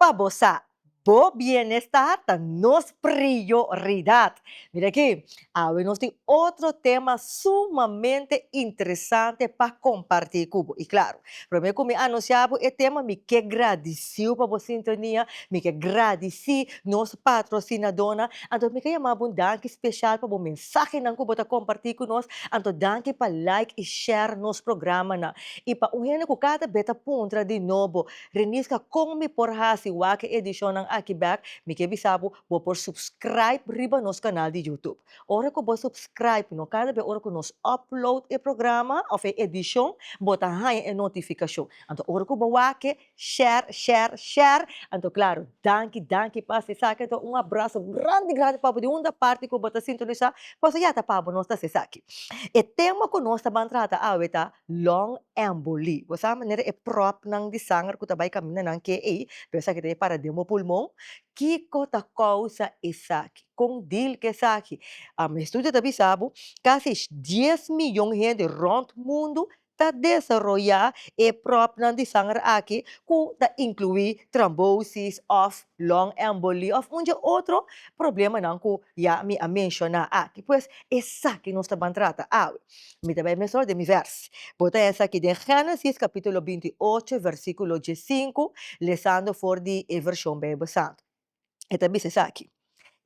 pa bo sa, bo bienestar ta nos prioridat. Mira aki, awe nos tin otro tema sumamente interesante pa kompartí ku bo. I klaro, promé ku mi anunsiá bo e tema, mi ke gradisiu pa bo sintonia, mi ke gradisí nos patrosinadónan, anto mi ke yama bo un danki speshal pa bo mensahenan ku bo ta kompartí ku nos, anto danki pa like i share nos programanan. I pa un hende ku kada be ta puntra di nobo, Reniska kon mi por hasi wak e edishonnan aki bek? Mi ke bisa bo, bo por subscribe riba nos kanal di YouTube. Ora ku bo subscribe no kada be ora ku nos upload e programa òf e edishon, bo ta haña e notifikashon. Anto ora ku bo wak e, share, share, share. Anto klaro, danki, danki pa hasi esaki. Anto un abraso grandi, grandi pa bo di unda parti ku bo ta sintonisá, pasobra ya ta pa bo nos ta hasi esaki. E tema ku nos ta ban trata awe ta Long emboli. Bo sa manera e propnan di sanger ku ta bai kaminda nan ke ei, pero esaki ta e para den bo pulmon. Kiko ta kousa esaki? Kon deal ku esaki? Estudio ta bisa bo kasi dies miyon hende rònt mundu ta desaroyá e propnan di sanger aki ku ta inkluí trombosis òf long emboli òf un dje otro problemanan ku ya mi a menshoná aki. Pues esaki nos ta ban trata awe. Mi ta bai mesora den mi vers. Bo ta esaki den Génesis kapítulo 28 versíkulo 15, lesando for di e vershon Beibel Santu. E ta bisa esaki,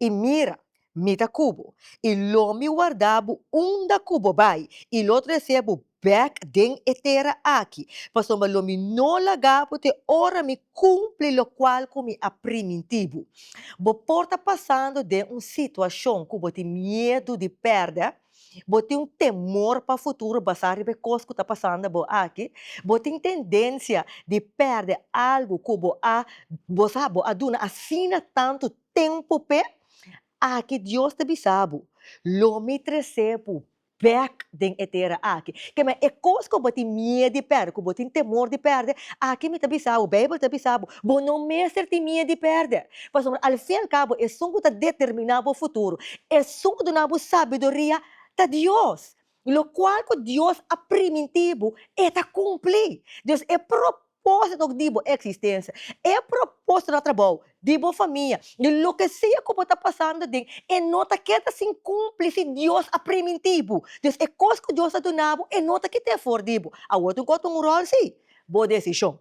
I mira, mi ta ku bo, i lo mi warda bo unda ku bo bai, i lo trese bo bèk den e tera aki, pasobra lo mi no laga bo te ora mi kumpli lokual ku mi a primintí bo. Bo por ta pasando den un situashon ku bo tin miedu di pèrdè, Bo tin un temor pa futuro basá riba e kos ku ta pasando bo aki? Bo tin tendensia di pèrdè algu ku bo a bo sa bo a duna asina tantu tempu p'e? Aki Dios ta bisa bo, Lo mi trese bo bèk den e tera aki. Keme e kos ku bo tin miedu di pèrdè, ku bo tin temor di pèrdè, aki mi ta bisa bo, Beibel ta bisa bo, bo no mester tin miedu di pèrdè. Pasobra al fin al kabo esun ku ta determiná bo futuro, esun ku duna bo sabiduria ta Dios. Lokual ku Dios a primintí bo, e ta kumpli. Dus e propósito di bo eksistensia, e propósito na trabou, di bo famia, di loke sea ku bo ta pasando den, e no ta keda sin kumpli si Dios a primintí bo. Dus e kos ku Dios a duna bo, e no ta kit'é for di bo. Awor tin ku tuma un ròl sí, bo desishon.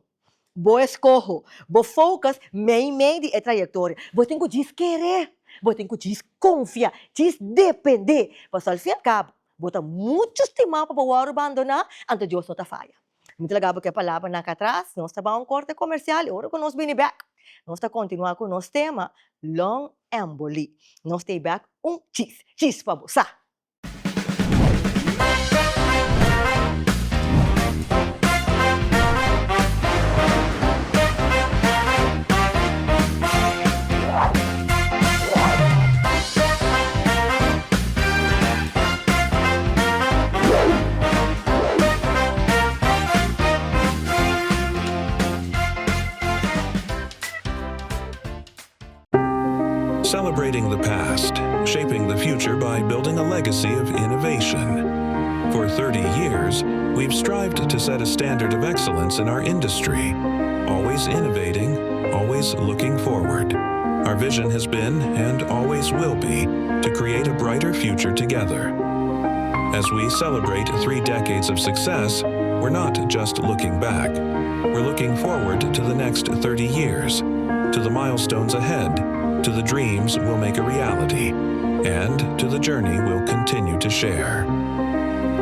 Bo eskoho, bo focus mei mei di e trayektoria. Bo tin ku djis kere, bo tin ku djis konfia, djis depende. Pasobra al fin al kabo, bo ta muchu stimá pa bo wòrdu bandoná, anto Dios no ta faya. Mi ta laga bo ku e palabranan aki atras, nos ta bai un korte komersial i ora ku nos bini bèk, nos ta kontinuá ku nos tema, Long Embolí. Nos ta ei bèk un djis, djis pa bo sa! Celebrating the past, shaping the future by building a legacy of innovation. For 30 years, we've strived to set a standard of excellence in our industry, always innovating, always looking forward. Our vision has been, and always will be, to create a brighter future together. As we celebrate three decades of success, we're not just looking back. We're looking forward to the next 30 years, to the milestones ahead, to the dreams we'll make a reality, and to the journey we'll continue to share.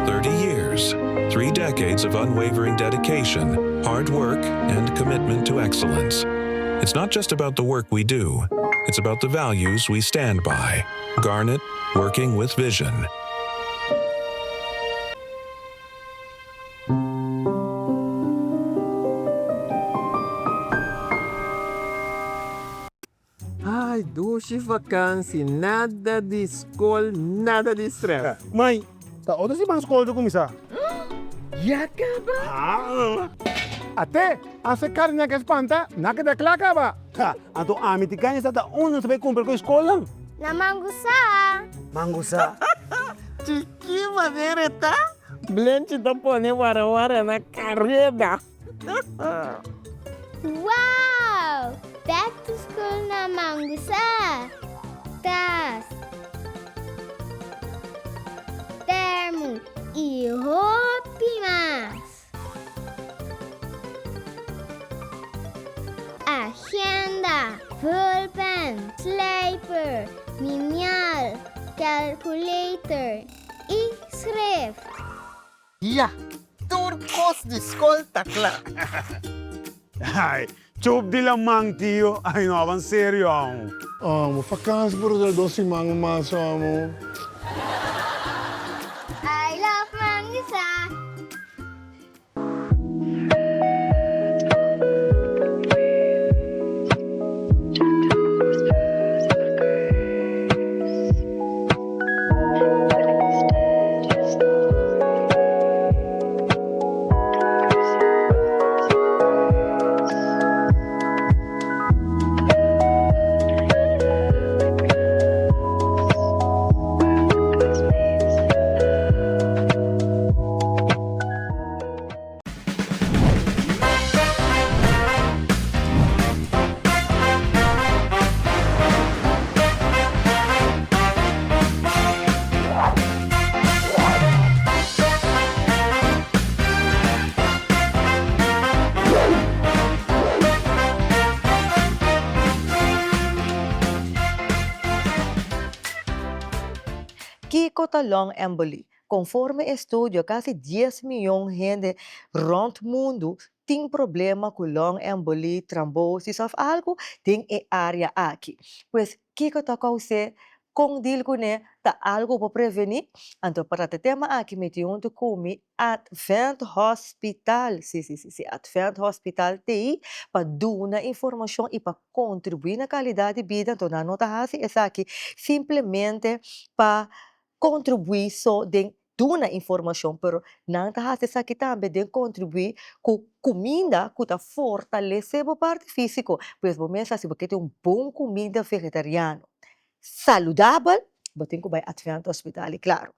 30 years, three decades of unwavering dedication, hard work, and commitment to excellence. It's not just about the work we do, it's about the values we stand by. Garnet, working with vision. Ai dushi vakansi, nada di skol, nada di stress. Mai, ta otro siman skol ta kuminsá. Ya kaba? Haa. Ate, ase kari nan ke spanta, nan keda kla kaba. Ha, anto ami tin kaña sa ta unda nos ta bai kumpra ku e skolnan? Na Mangusá. Mangusá. Chikí manera e ta, Blenchi ta pone warawara na kareda. Wow! Back to school na Mangusa! Tas, termu y hopi mas! Agenda, vulpen, slijper, liniaal, calculator y schrift. Ya, tur kos di skol ta kla. Ai, chup di laman, tio. Ai, no aban serio aun. Amo, vakantie por dura dos siman mas, amo. I love Mangusa. Kiko ta long emboly? Konforme estudio kasi dies miyon hende rònt mundu tin problema ku long emboly, trambosis òf algu den e área aki. Pues kiko ta kous'é? Kon dil kuné? Ta algu bo prevení? Anto pa trata e tema aki mi tin huntu ku mi Advent Hospital, si si si si Advent Hospital t'ei pa duna informashon i pa kontribuí na kalidat di bida, anto nan no ta hasi esaki simplemente pa kontribuí so den duna informashon, pero nan ta hasi esaki tambe den kontribuí ku kuminda ku ta fortalesé bo parti físiko. Pues bo mes hasi bo ke tin un bon kuminda vegetariano saludabel, bo tin ku bai Advent Hospital i klaro.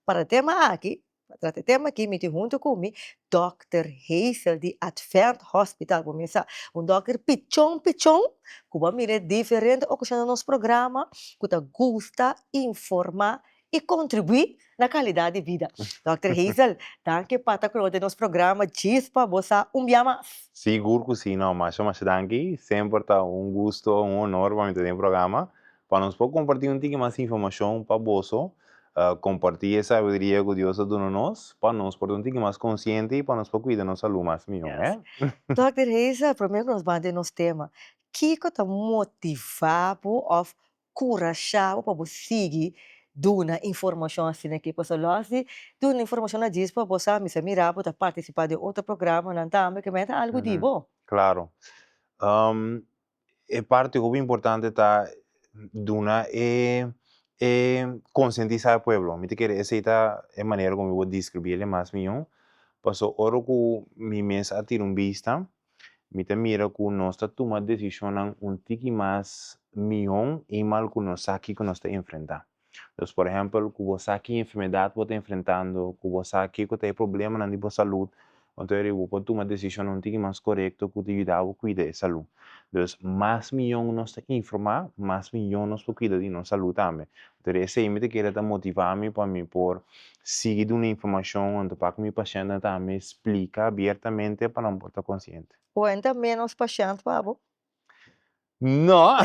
Para e tema aki, pa trata e tema aki mi tin huntu ku mi Dòkter Hazel di Advent Hospital. Bo mesa un dòkter pichon pichon ku bo a mira diferente okashon na nos programa ku ta gusta informá i kontribuí na kalidat di bida. Dòkter Hazel, danki pa ta ku nos den nos programa djis pa bo sa un bia mas. Sigur ku si, no, masha masha danki. Semper ta un gusto, un honor pa mi ta den e programa, pa nos por kompartí un tiki mas informashon pa boso, kompartí e sabiduria ku Dios a duna nos, pa nos por ta un tiki mas konsiente i pa nos por kuida nos salú mas mihó, eh. Dòkter Hazel, promé ku nos ban den nos tema, kiko ta motivá bo òf kurashá bo pa bo sigui duna informashon asina aki, pasobra los di duna informashon na djis pa bo sa mi sa mira bo ta partisipá den otro programanan tambe ke mester algu di bo. Klaro. E parti hopi importante ta duna e e konsientisá e pueblo. Mi ta kere esei ta e manera ku mi por deskribí el mas mihó, pasobra ora ku mi mes a tira un bista Mi ta mira ku nos ta tuma desishonnan un tiki mas mihon i mal ku nos sa kiko nos ta enfrentá. Dus por ehèmpel, ku bo sa ki enfermedat bo ta enfrentando, ku bo sa kiko ta e problemanan di bo salud, anto eri bo por tuma desishonnan un tiki mas korekto ku ta yuda bo kuida e salud. Dus mas mihon nos ta informá, mas mihon nos por kuida di nos salud tambe. Anto eri esei mi ta kere ta motivá mi pa mi por Sigui duna informashon anto pa ku mi pashèntnan tambe splika abiertamente pa nan por ta konsiente. Kuenta ménos pashènt pa bo? No!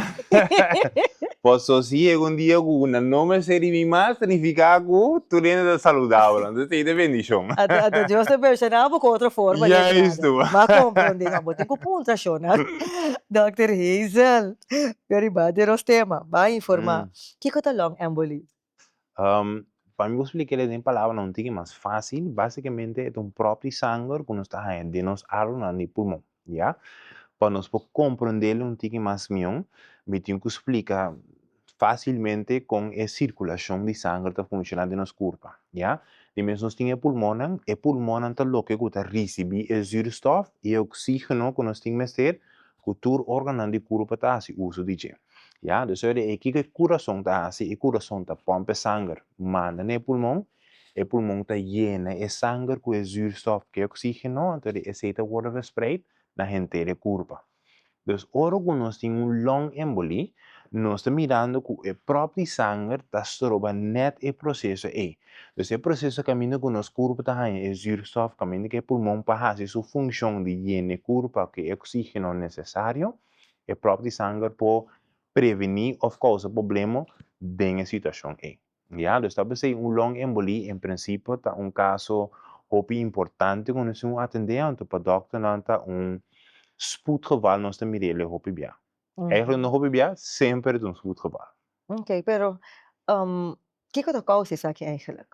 Paso si yega un dia ku nan no mester di mi mas, ta nifiká ku tur hende ta saludabel. Anto esei ta bendishon. Anto anto Dios ta benshoná bo ku otro forma di entrada. Juistu. M'a komprondé. No, bo tin ku puntra shonnan. Dòkter Hazel, riba di nos tema, bai informá. Kiko ta long emboly? Pa mi por splica el den palabranan un tiki mas facil, basicamente e ta un prop di sanger cu nos ta haña den nos aronan di pulmon, ya. Pa nos por comprendel un tiki mas mion, mi tin cu splica facilmente con e circulacion di sanger ta funciona den nos curpa, ya. Di mes nos tin e pulmonnan, e pulmonnan ta loke cu ta ricibi e zuurstof y e oxigeno cu nos tin mester cu tur organonan di curpa ta haci uso di dje. Ya, dus ora e kiko e kurason ta hasi? E kurason ta pòmp e sanger manda na e pulmon, e pulmon ta yena e sanger ku e zuurstof ku e oksígeno, anto di esei ta wòrdu verspreid na henter e kurpa. Dus ora ku nos tin un longembolie, nos ta mirando ku e pròp di sanger ta stroba nèt e proseso ei. Dus e proseso kaminda ku nos kurpa ta haña e zuurstof, kaminda ku e pulmon pa hasi su funshon di yena e kurpa ku e oksígeno nesesario, e pròp di sanger por prevení òf kousa problema den e situashon ei. Ya, dus ta p'esei un longembolie en prinsipio ta un kaso hopi importante ku nos tin ku atendé, anto pa dòkternan ta un spoedgeval nos ta mir'el e hopi bia. Eigenlijk no hopi bia, semper ta un spoedgeval. Ok, pero kiko ta kousa esaki eigenlijk?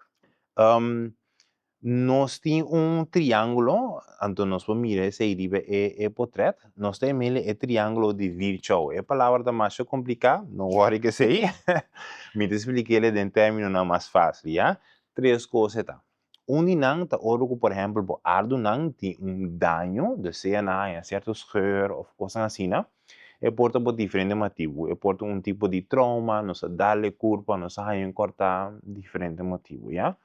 Nos tin un triángulo, anto nos por mira esei riba e e potret. Nos ta emele e triángulo di Virchow. E palabra ta masha kompliká, no wòri ku esei. Mi ta splik'el den términonan mas fásil, ya. Tres kos e ta. Un di nan ta ora ku, por ehèmpel, bo ardunan tin un daño, dus sea nan haña sierto scheur òf kosnan asina, e por ta por diferente motibu. E por ta un tipo di trauma, nos a dal e kurpa, nos a haña un kòrtá, diferente motibu, ya.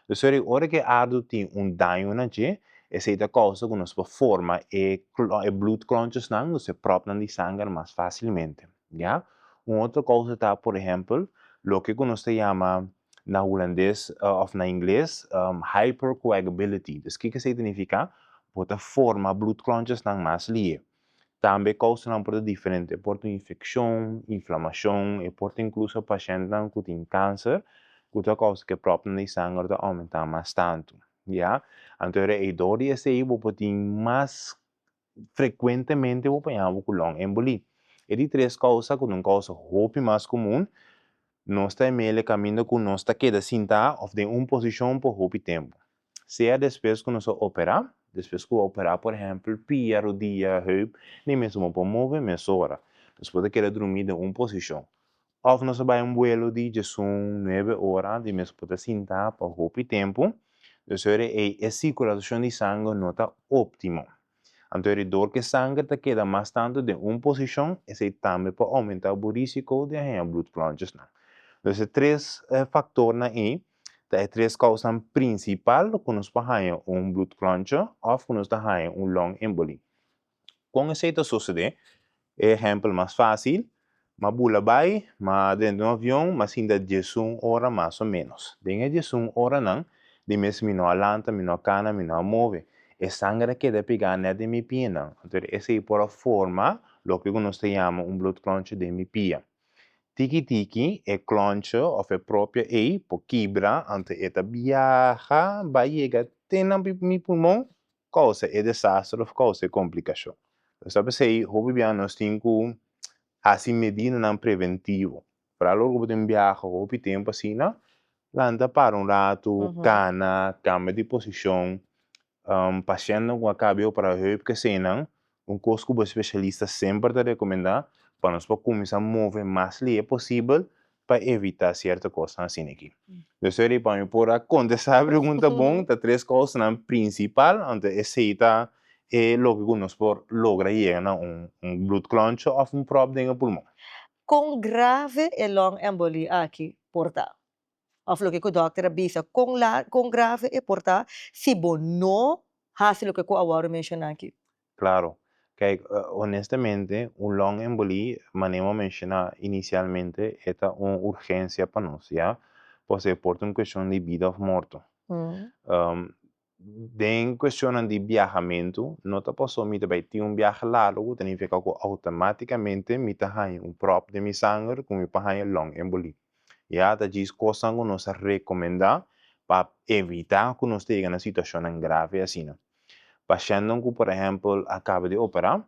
Sorry, ora ku e ardu tin un daño na dje, esei ta kousa ku nos por forma e e bloedklontjesnan, dus e pròpnan di sanger mas fásilmente, ya. Un otro kousa ta, por ehèmpel, loke ku nos ta yama na hulandes òf na ingles hypercoagability. Dus kiko esei ta nifiká? Bo ta forma bloedklontjesnan mas lihe. Tambe kousanan por ta diferente, e por ta un infekshon, inflamashon, e por ta inkluso pashèntnan ku tin kanser ku ta kousa ku e pròpnan di sanger ta oumentá mas tantu, ya. Anto ora ei dor di esei bo por tin mas frekuentemente bo por haña bo ku longembolie. E di tres kousa ku ta un kousa hopi mas komun, nos ta emele kaminda ku nos ta keda sintá òf den un posishon pa hopi tempu. Sea despues ku nos a operá, despues ku a operá por ehèmpel pia, rodia, heup, ni mes bo por move mesora. Nos por ta keda drumí den un posishon. Òf nos a bai un buelo di djesun, nuebe ora, di mes por ta sintá pa hopi tempu. Dus ora ei e sirkulashon di sanger no ta óptimo. Anto e dor ku e sanger ta keda mas tantu den un posishon, esei tambe por oumentá bo risiko di haña bloedklontjesnan. Dus e tres faktornan ei ta e tres kousanan prinsipal ku nos por haña un bloedklontje òf ku nos ta haña un longembolie. Kon esei ta sosodé? E ehèmpel mas fásil, M'a bula bai, m'a drenta un avion, m'a sinta diesun ora mas o ménos. Den e diesun oranan, di mes mi no a lanta, mi no a kana, mi no a move. E sanger a keda pegá nèt den mi pianan. Anto esei por a forma loke ku nos ta yama un bloedklontje den mi pia. Tiki tiki e klontje òf e propio ei por kibra, anto e ta biaha bai yega te na mi pulmon kousa e desaster òf kousa e komplikashon. Nos ta p'esei hopi bia nos tin ku hasi medidanan preventivo. Foral ora ku bo tin biaha hopi tempu asina, lanta para un ratu, kana, kambia di posishon. Pashèntnan ku a kaba e operá heup kesenan, un kos ku bo spesialista semper ta rekomendá pa nos por kuminsá move mas lihe posibel pa evitá sierto kosnan asina aki. Dus eri pa mi por a kontestá e pregunta bon, ta tres kosnan prinsipal, anto esei ta e loke ku nos por logra yega na un un bloedklontje òf un pròp den e pulmon. Kon grave e longembolie aki por ta? Òf loke ku dòkter a bisa, kon la kon grave e por ta si bo no hasi loke ku a wòrdu menshoná aki? Claro. Kijk, honestamente, un longembolie, manera bo a menciona inicialmente, e ta un urgencia pa nos, ya. Pasobra e por ta un cuestion di bida of morto. Den cuestionnan di biahamentu, no ta pasobra mi ta bay tin un biahe largo cu ta nifica cu automaticamente mi ta haña un prop den mi sanger cu mi por haña longembolie. Ya, ta djis cosnan cu nos a recomenda pa evita cu nos ta yega na situacionnan grave asina. Pashèntnan ku por ehèmpel a kaba di operá,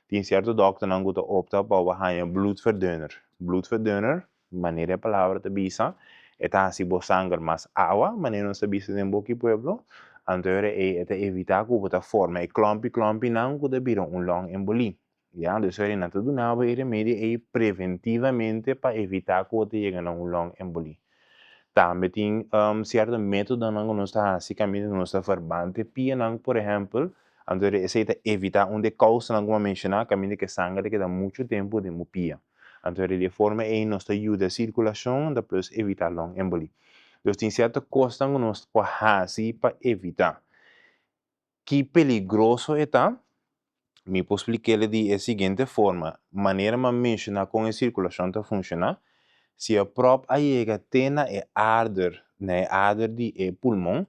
tin sierto dòkternan ku ta opta pa bo haña bloedverdunner. Bloedverdunner, manera e palabra ta bisa, e ta hasi bo sanger mas awa, manera nos ta bisa den boki pueblo, anto e ora ei e ta evitá ku bo ta forma e klòmpi klòmpinan ku ta bira un longembolie. Ya, dus ora nan ta duna bo e remedio ei preventivamente pa evitá ku bo ta yega na un longembolie. Tambe tin sierto métodonan ku nos ta hasi kaminda nos ta verbant e pianan, por ehèmpel, anto esei ta evitá un di e kousanan ku mi a menshoná, kaminda ku e sanger ta keda muchu tempu den bo pia. Anto di e forma ei nos ta yuda e sirkulashon, ta plus evitá longembolie. Dus tin sierto kosnan ku nos por hasi pa evitá. Ki peligroso e ta? Mi por splik'el di e siguiente forma, manera mi a menshoná kon e sirkulashon ta funshoná, si e pròp a yega te na e ader, na e ader di e pulmon,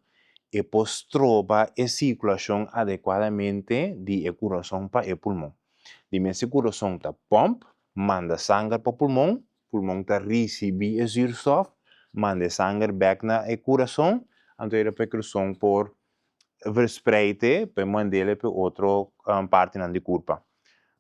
e por stroba e sirkulashon adekuadamente di e kurason pa e pulmon. Di mes e kurason ta pòmp, manda sanger pa pulmon, pulmon ta risibí e zuurstof, manda e sanger bèk na e kurason, anto e pa e kurason por verspreid e pa e mand'el pa e otro partinan di kurpa.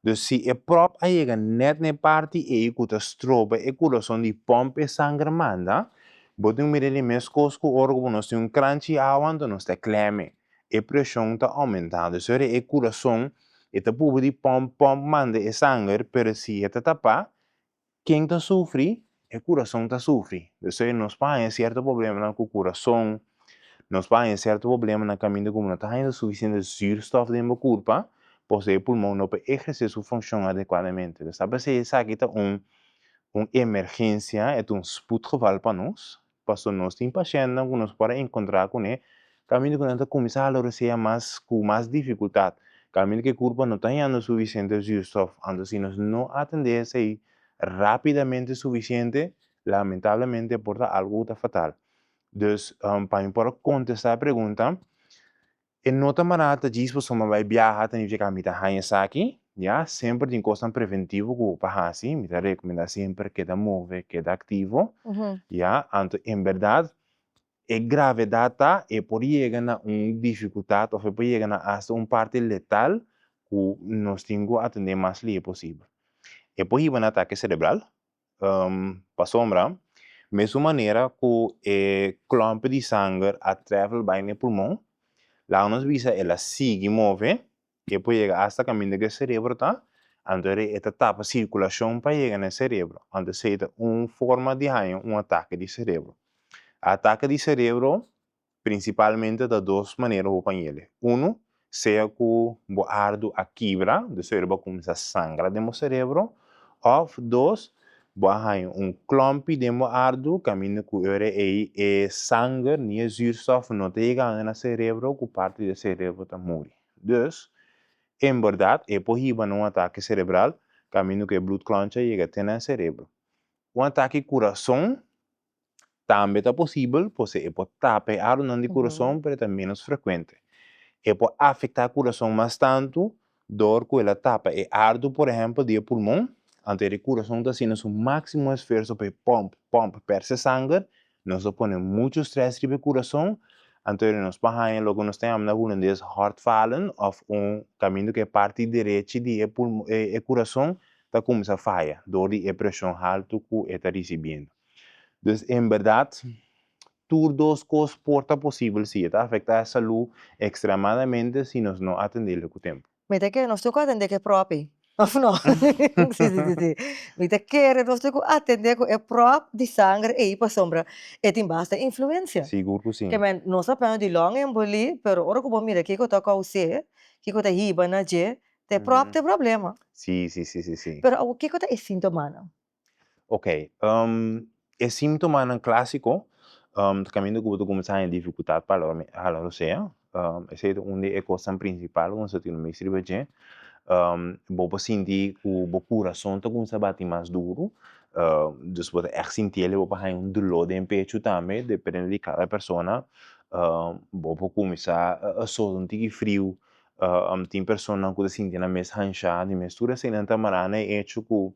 Dus si e pròp a yega nèt na e parti ei ku ta stroba e kurason di pòmp e sanger manda, bo tin ku mira di meskos ku ora ku nos tin un kranchi awa anto nos ta klèm'e, e preshon ta oumentá. Dus ora e kurason e ta purba di pòmp pòmp manda e sanger pero si e ta tapá Ken ta sufri? E kurason ta sufri. P'esei nos por haña sierto problemanan ku kurason, nos por haña sierto problemanan kaminda ku bo no ta haña sufisiente zuurstof den bo kurpa, pasobra e pulmon no por ehersé su funshon adekuadamente. Entonces ta p'esei esaki ta un un emergensia, e ta un spoedgeval pa nos, Pasobra nos tin pashèntnan ku nos por a enkontrá kuné kaminda ku nan ta kuminsá hala rosea mas ku mas difikultat, kaminda ku e kurpa no ta hañando sufisiente zuurstof. Anto si nos no atendé esei rápidamente sufisiente, lamentablemente por ta algu ku ta fatal. Dus pa mi por a kontestá e pregunta, E no ta mará ta djis pasobra mi a bai biaha ta nifiká mi ta haña esaki, ya. Semper tin kosnan preventivo ku bo por hasi, mi ta rekomendá semper keda move, keda aktivo, ya. Anto en bèrdat e gravedat ta e por yega na un difikultat òf e por yega na asta un parti letal ku nos tin ku atendé mas lihe posibel. E por hiba na atake serebral, Pasobra, mesun manera ku e klòmpi di sanger a travel bai na e pulmon, laga nos bisa el a sigui move, e por yega asta kaminda ku e serebro ta, anto e ta tapa sirkulashon pa yega na e serebro. Anto esei ta un forma di haña un atake di serebro. Atake di serebro Prinsipalmente ta dos manera bo por yele. Unu, sea ku bo ardu a kibra, dus ora bo a kuminsá sangra den bo serebro, òf dos, bo a haña un klòmpi den bo ardu kaminda ku ora ei e sanger ni e zuurstof no ta yegando na serebro ku parti di e serebro ta muri. Dus, en bèrdat e por hiba na un atake serebral kaminda ku e bloedklontje a yega te na e serebro. Un atake kurason Tambe ta posibel pose e por tapa e aronan di kurason pero e ta menos frekuente. E por afektá kurason mas tantu dor ku el a tapa e ardu por ehèmpel di e pulmon, anto e kurason ta hasiendo su máksimo esfuerso pa e pòmp, pòmp, pèrsè sanger, nos ta pone muchu strès riba e kurason, anto nos por haña loke nos ta yama na hulandes hartfalen òf un kaminda ku e parti derechi di e pulmon e kurason ta kuminsá faya dor di e preshon haltu ku e ta risibiendo. Dus en berdad tur dos cos por ta posibel si e ta afecta e salud extremadamente si nos no atendele cu tempo. Mi ta kere nos tin cu atende cu e prop ei, of no? Si, si, si, si. Mi ta kere nos tin cu atende cu e prop di sanger ei pasobra e tin basta influencia. Sigur cu si. Ke men nos ta pende di long embolie, pero ora cu bo mira kico ta caus'e, kico ta hiba na dje, ta e prop ta e problema. Si, si, si, si, si. Pero awor kico ta e sintomanan? Ok, e síntomanan klásiko ta kaminda ku bo ta kuminsá haña difikultat pa hala rosea. Esei ta un di e kosnan prinsipal ku nos ta tira un bes riba dje. Bo por sinti ku bo kurason ta kuminsá bati mas duru, dus bo ta ègt sinti el i bo por haña un doló den pechu tambe, depende di kada persona. Bo por kuminsá soda un tiki friu, tin personanan ku ta sinti nan mes hanshá, di mes tur eseinan ta mará na e echo ku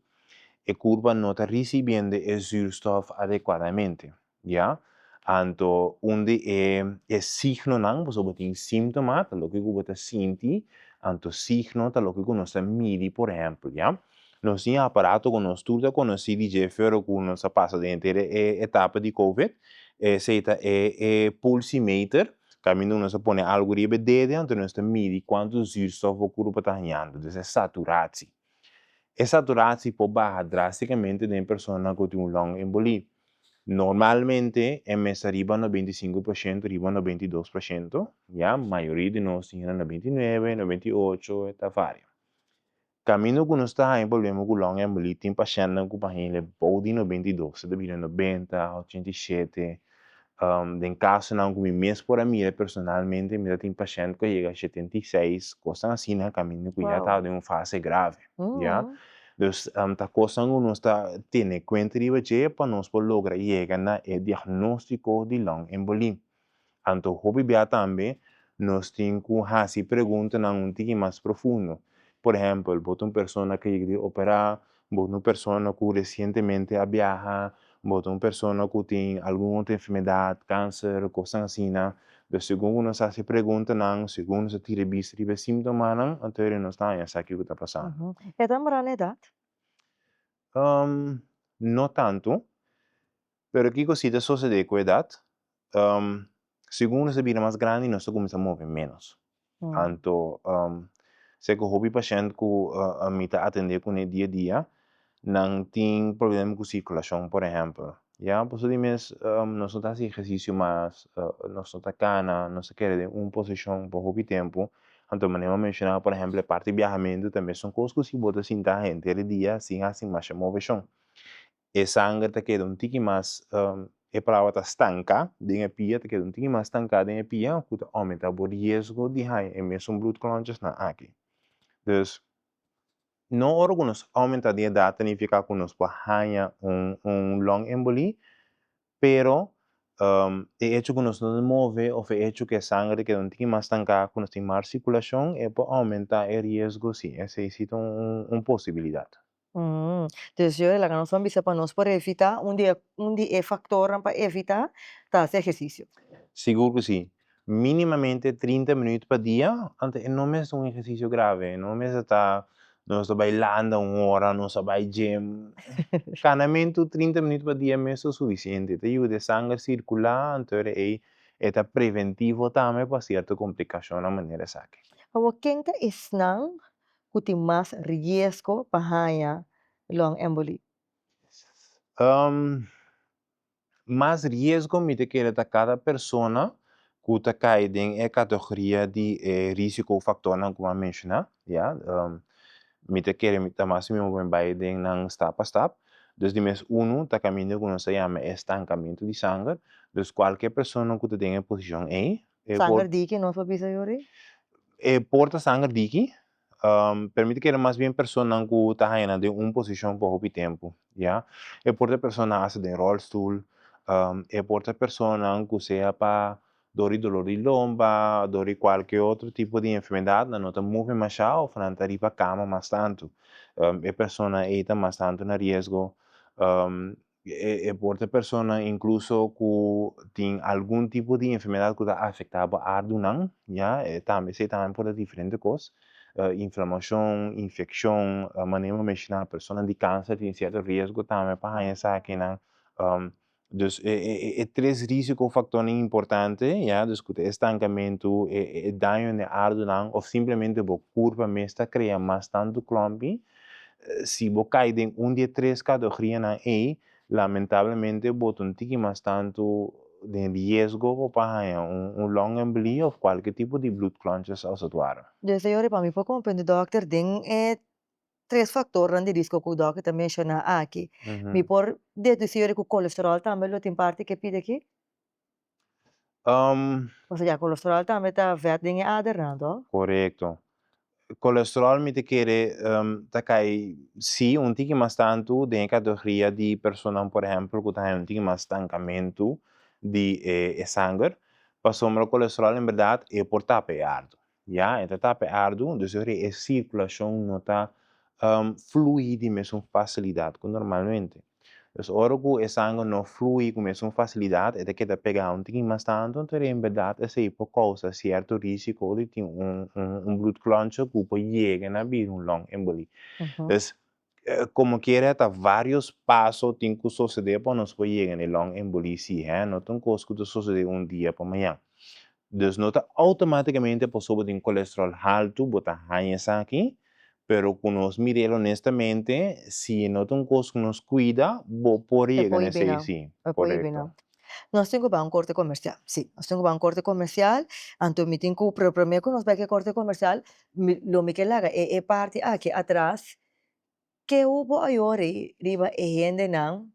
e kurpa no ta risibiendo e zuurstof adekuadamente, ya. Anto un di e e signonan, pasobra bo tin síntoma, ta loke ku bo ta sinti, anto signo ta loke ku nos ta midi por ehèmpel, ya. Nos tin aparato ku nos tur ta konosí di dje fero ku nos a pasa den henter e etapa di covid, esei ta e e pulsimeter, kaminda ku nos ta pone algu riba e dede anto nos ta midi kuantu zuurstof bo kurpa ta hañando, dus e saturatie. E saturatie por baha drásticamente den personanan ku tin un long embolie. Normalmente e mes ta riba 95% riba 92%, ya, mayoria di nos tin na 99, 98, e ta varia. Kaminda ku nos ta haña problema ku long embolie tin pashèntnan ku pa hende bou di 92, e ta bira 90, 87. Den kasonan ku mi mes por a mira personalmente, mi ta tin pashènt ku a yega 76, kosnan asina kaminda ku ya ta den un fase grave, ya. Dus ta kosnan ku nos ta tene kuenta riba dje pa nos por logra yega na e diagnóstiko di longembolie. Anto hopi bia tambe nos tin ku hasi preguntanan un tiki mas profundo. Por ehèmpel, bo ta un persona ku a yega di operá, bo ta un persona ku resientemente a biaha, bo ta un persona ku tin algun otro enfermedat, kanser, kosnan asina. Dus segun ku nos hasi preguntanan, segun nos a tira bista riba e síntomanan, anto eri nos ta haña sa kiko ta pasando. E ta mora na edat? No tantu, pero kiko si ta sosodé ku edat? Segun nos ta bira mas grandi nos ta kuminsá move ménos. Anto se ku hopi pashènt ku mi ta atendé kuné dia dia, nan tin problema ku sirkulashon por ehèmpel. Ya, pasobra di mes nos no ta hasi ehersisio mas, nos no ta kana, nos ta keda den un posishon pa hopi tempu. Anto manera mi a menshoná por ehèmpel e parti biahamentu tambe son kos ku si bo ta sinta henter e dia sin hasi masha moveshon. E sanger ta keda un tiki mas, e palabra ta stanká den e pia, ta keda un tiki mas stanká den e pia ku ta oumentá bo riesgo di haña e mesun bloedklontjesnan aki. Dus, no ora ku nos oumentá di edat ta nifiká ku nos por haña un un longembolie, pero e echo ku nos no ta move òf e echo ku e sanger ta keda un tiki mas stanká, ku nos tin mal sirkulashon, e por oumentá e riesgo sí, esei sí ta un un posibilidat. Dus yo laga nos ban bisa pa nos por evita, un di e un di e factornan pa evita ta haci ehercicio. Sigur cu si. Minimamente 30 minuut pa dia, anto e no mester un ehercicio grave, e no mester ta nos ta bay landa un ora, nos a bay gym. Canamento 30 minuut pa dia mes ta suficiente, ta yuda e sanger circula, anto ora ey e ta preventivo tambe pa cierto complicacionnan manera esaki. Awor ken ta esnan ku tin mas riesgo pa haña longembolie? Mas riesgo mi ta kere ta kada persona ku ta kai den e kategoria di e risikofaktornan ku mi a menshoná, ya. Mi ta kere mi ta mas mihó pa mi bai den nan stap pa stap. Dus di mes unu ta kaminda ku nos ta yama e estankamentu di sanger. Dus kualke persona ku ta den e posishon ei, E por. Sanger diki nos por bisa yori? E por ta sanger diki, pero mi ta kere mas bien personanan ku ta haña nan den un posishon pa hopi tempu, ya. E por ta personanan hasta den ròlstul, e por ta personanan ku sea pa dor di dolor di lomba, dor di kualke otro tipo di enfermedat, nan no ta move mashá òf nan ta riba kama mas tantu. E persona ei ta mas tantu na riesgo. E por ta persona incluso cu tin algun tipo di enfermedad cu ta afecta bo ardunan, ya, e tambe esey tambe por ta diferente cos, inflamacion, infeccion, manera mi a menciona persona di cancer tin cierto riesgo tambe pa haña esakinan, dus e tres risico factornan importante, ya, dus cu ta e estancamento, e daño na e ardunan of simplemente bo curpa mes ta crea mas tanto klompi, Si bo kai den un di e tres kategorianan ei, lamentablemente bo ta un tiki mas tantu den riesgo pa haña un longembolie òf kualke tipo di bloedklontjes als het ware. Dus e yori pa mi por komprende dòkter den e tres faktornan di risko ku dòkter ta menshoná aki, mi por dedusí yori ku kolesteròl tambe lo tin parti ke pidi aki? Pasobra ya kolesteròl tambe ta vèt den e adernan, tò? Korekto. Kolesteròl mi ta kere ta kai sí un tiki mas tantu den e kategoria di personanan por ehèmpel ku ta haña un tiki mas stankamentu di e sanger, pasobra kolesteròl en bèrdat e por tapa e ardu. Ya, e ta tapa e ardu, dus ora e sirkulashon no ta flui di mesun fasilidat ku normalmente. Dus ora ku e sanger no flui ku mesun fasilidat, e ta keda pegá un tiki mas tantu, anto en bèrdat esei por kousa sierto risiko di tin un un bloedklontje ku por yega na bira un longembolie. Dus komo kiera ta vários paso tin ku sosodé pa nos por yega na e longembolie si, hè, no ta un kos ku ta sosodé un dia pa mañan. Dus no ta automáticamente pasobra bo tin colesterol haltu bo ta haña esaki, pero cu nos mir'el honestamente si no ta un cos cu nos cuida bo por E yega por na esey bina, si, e por correcto. bina. Nos tin cu bai un corte comercial, si, nos tin cu bai un corte comercial, anto mi tin cu, pero prome cu nos bai cu e corte comercial mi lo mi ke laga e e parti aki atras, ke hubo ayori riba e hendenan.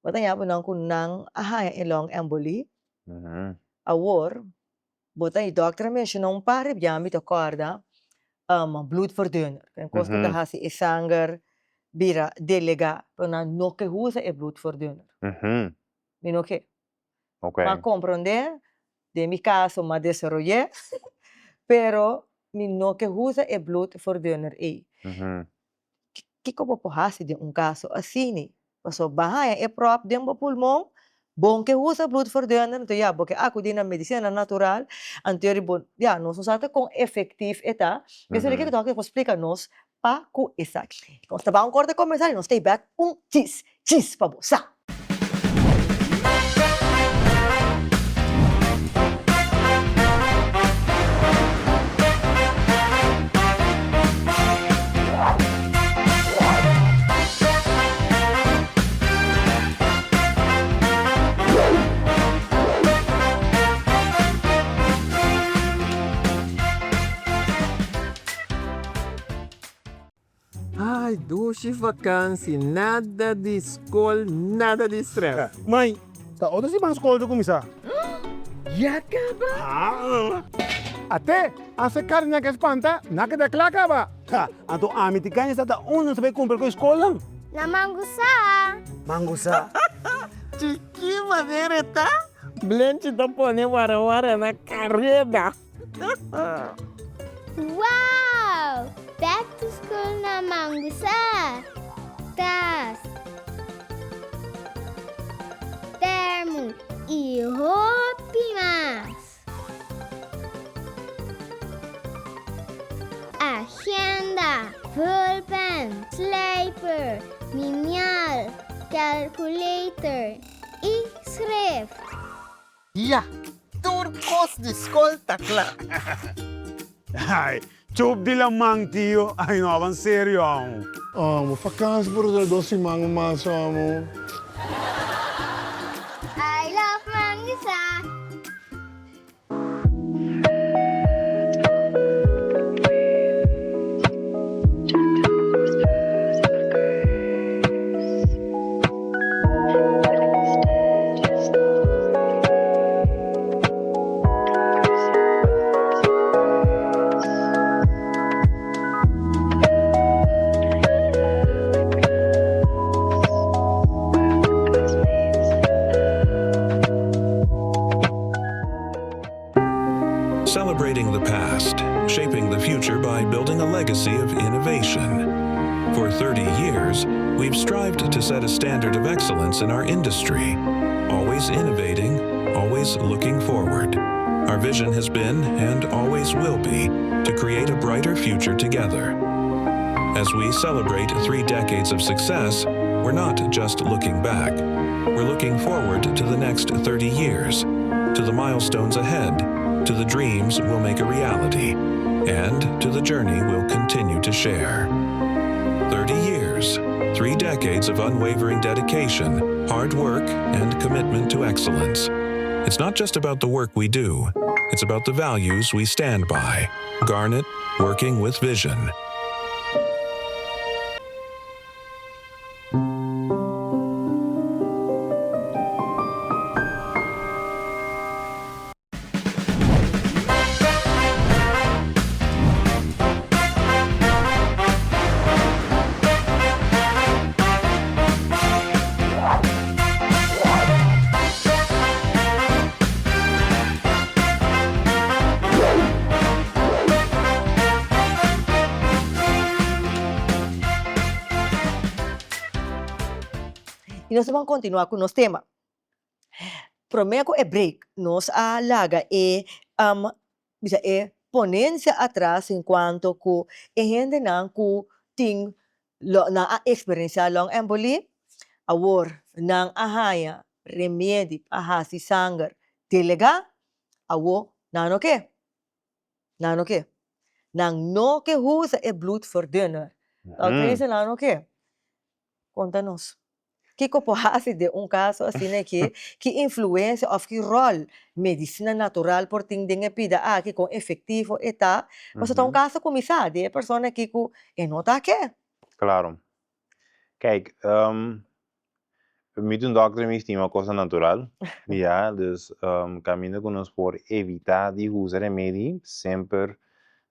Bo ta ña bo nan ku nan a haña e long embolie. Awor bo ta e dòkter a menshoná un par di biaha mi ta kòrda bloedverdunner, un kos ku ta hasi e sanger bira delegá, pero nan no ke usa e bloedverdunner. Mi no ke. M'a komprondé, den mi kaso m'a desaroy'é, pero mi no ke usa e bloedverdunner ei. Kiko bo por hasi den un kaso asini? Pasobra bo a haña e pròp den bo pulmon, bon ke usa bloedverdunner, anto ya bo ke akudí na medisina natural, anto yori bo, ya nos no sa ta kon efektif e ta, esei loke dòkter por splika nos pa ku esaki. Nos ta bai un korte komersial i nos ta e bèk un chis chis pa bo sa. Ay dushi vakansi, nada di skol, nada di stress. Mai, ta otro siman skol ta kuminsá. Ya kaba? Ate, ase karni a ke spanta, na keda kla kaba. Ha, anto ami tin kaña sa ta unda nos ta bai kumpra ku e skolnan? Na Mangusá. Mangusá. Chikí manera e ta, Blenchi ta pone warawara na kareda. Wow! Back to school na Mangusa! Tas, termo y hopi mas! Agenda, vulpen, slijper, liniaal, calculator y schrift. Ya, tur kos di skol ta kla. Ai, chup di laman tio. Ai no aban serio aun. Amo, vakantie por dura dos siman mas amo. I love Mangisa. Celebrating the past, shaping the future by building a legacy of innovation. For 30 years, we've strived to set a standard of excellence in our industry, always innovating, always looking forward. Our vision has been, and always will be, to create a brighter future together. As we celebrate three decades of success, we're not just looking back. We're looking forward to the next 30 years, to the milestones ahead, to the dreams we'll make a reality, and to the journey we'll continue to share. 30 years, three decades of unwavering dedication, hard work, and commitment to excellence. It's not just about the work we do, it's about the values we stand by. Garnet, working with vision. Y nos ta ban continua cu nos tema. Prome cu e break nos a laga e bisa e ponencia atras en cuanto cu e hendenan cu tin nan a experiencia long embolie awor nan a haya remedi pa haci sanger delega awor nan no ke. Nan no ke. Nan no ke usa e bloedverdunner. Dòkter dice nan no ke. Konta nos. Kiko por hasi den un kaso asina aki? Ki influensia òf ki ròl medisina natural por tin den e bida aki? Kon efektivo e ta? Pasobra ta un kaso ku mi sa di e persona aki ku e no ta ke. Klaro. Kijk, Mi ta un dòkter mi stima kosnan natural, ya, dus kaminda ku nos por evitá di usa remedi semper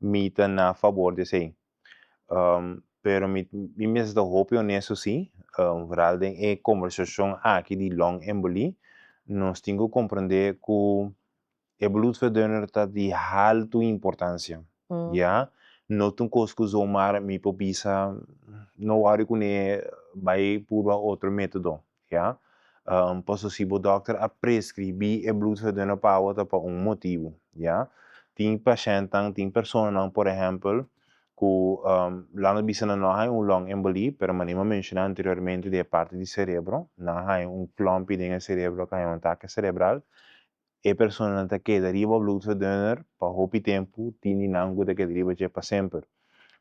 mi ta na fabor di esei. Pero mi mi mester ta hopi honesto si, vooral den e kombersashon aki di longembolie, nos tin ku komprendé ku E bloedverdunner ta di haltu importancia, ya. No ta un cos cu zomaar mi por bisa no worry cune bay purba otro metodo, ya. Paso si bo dokter a prescribi e bloedverdunner pa bo ta pa un motibu, ya. Tin pashentnan, tin personanan por ehempel cu laat nos bisa nan no a haña un longembolie, pero manera mi a menciona anteriormente di e parti di cerebro, nan a haña un klompi den e cerebro cu a haña un atake cerebral, E personanan ta keda riba bloedverdunner pa hopi tempu, tin di nan ku ta keda riba dje pa semper.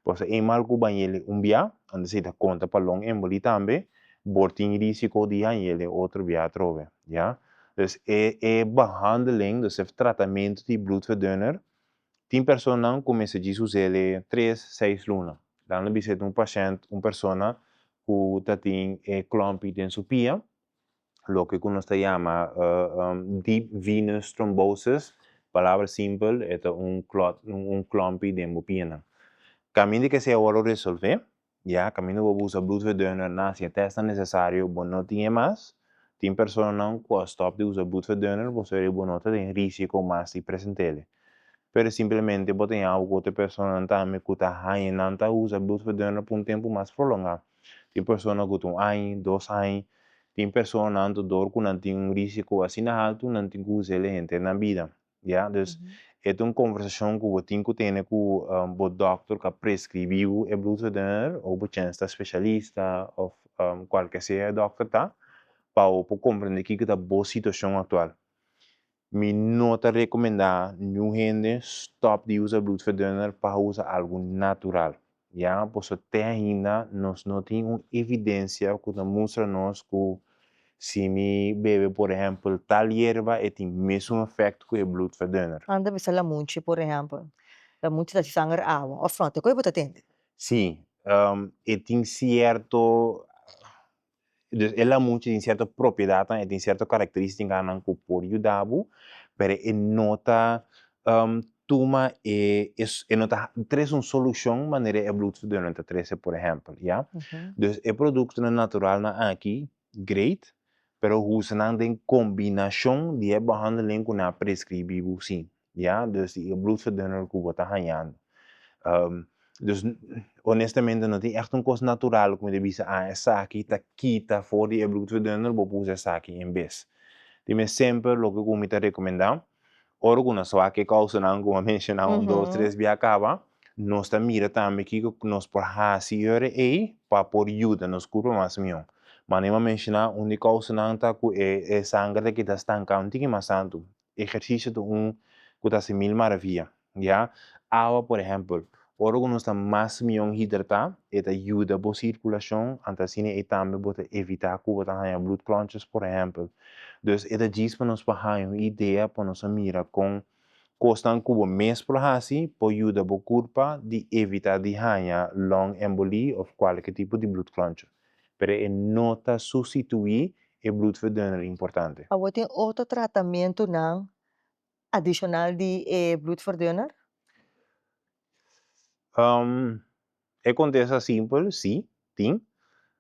Pasobra eenmaal ku bañ'el un bia, antes ei ta konta pa long emboli tambe, bor tin risiko di hañ'el e otro bia atrobe, ya. Dus e e behandeling, dus e tratamentu di bloedverdunner, tin personanan ku mester djis us'el e tres, seis luna. Nan lo bisa e ta un pashènt, un persona ku ta tin e klòmpi den su pia, loke ku nos ta yama deep venous thrombosis, palabra simpel e ta un klòt un klòmpi den bo pianan. Kaminda ku esei a wòrdu resolvé, ya, kaminda bo usa bloedverdunner nan hasi e tèstnan nesesario bo no tin e mas, tin personanan ku a stòp di usa bloedverdunner pasobra bo no ta den risiko mas di present'el. Pero simplemente bo ta yama ku otro personanan tambe ku ta haña nan ta usa bloedverdunner pa un tempu mas prolongá. Tin persona ku ta un aña, dos aña, tin personanan ta dor ku nan tin un risiko asina haltu nan tin ku us'el henter nan bida, ya. Dus e ta un konversashon ku bo tin ku tene ku bo dòkter ku a preskribí bo e bloedverdunner òf bo chèns ta spesialista òf kualke sea e dòkter ta, pa bo por komprendé kiko ta bo situashon aktual. Mi no ta rekomendá niun hende stòp di usa bloedverdunner pa usa algu natural. Ya, pasobra te ainda nos no tin un evidensia ku ta mustra nos ku si mi bebe por ehèmpel tal yerba e tin mesun efèkt ku e bloedverdunner. Anda bisa lamunchi por ehèmpel, lamunchi ta haci sanger awa òf no? Te koe bo ta tende? Sí, e tin sierto Dus e lamunchi tin sierto propiedatnan, e tin sierto karakteristikanan ku por yuda bo, pero e no ta tuma e e no ta trese un solushon manera e bloedverdunner ta trese por ehèmpel, ya. Dus e produktonan naturalnan aki great, pero usa nan den kombinashon di e behandeling ku nan a preskribí bo si. Ya, dus di e bloedverdunner ku bo ta hañando. Dus honestamente no tin ègt un kos natural ku mi ta bisa ah esaki ta kita for di e bloedverdunner bo por usa esaki en bes. Dime semper loke ku mi ta rekomendá, ora ku nos wak e kousanan ku mi a menshoná un dos tres bia kaba, nos ta mira tambe kiko nos por hasi e ora ei pa por yuda nos kurpa mas mihó. Manera mi a menshoná un di kousanan ta ku e sanger ta kita stanká un tiki mas tantu. Ehersisio ta un ku ta hasi mil maravia, ya. Awa por ehèmpel, ora ku nos ta mas mion hidratá, e ta yuda bo sirkulashon, anto asina ei tambe bo ta evitá ku bo ta haña bloedklontjes por ehèmpel. Dus e ta djis pa nos por haña un idea pa nos a mira kon kosnan ku bo mes por hasi por yuda bo kurpa di evitá di haña longembolie òf kualke tipo di bloedklontje. Pero e no ta sustituí e bloedverdunner importante. Awor tin otro tratamentunan adishonal di e bloedverdunner? E kontesta simpel, si, tin,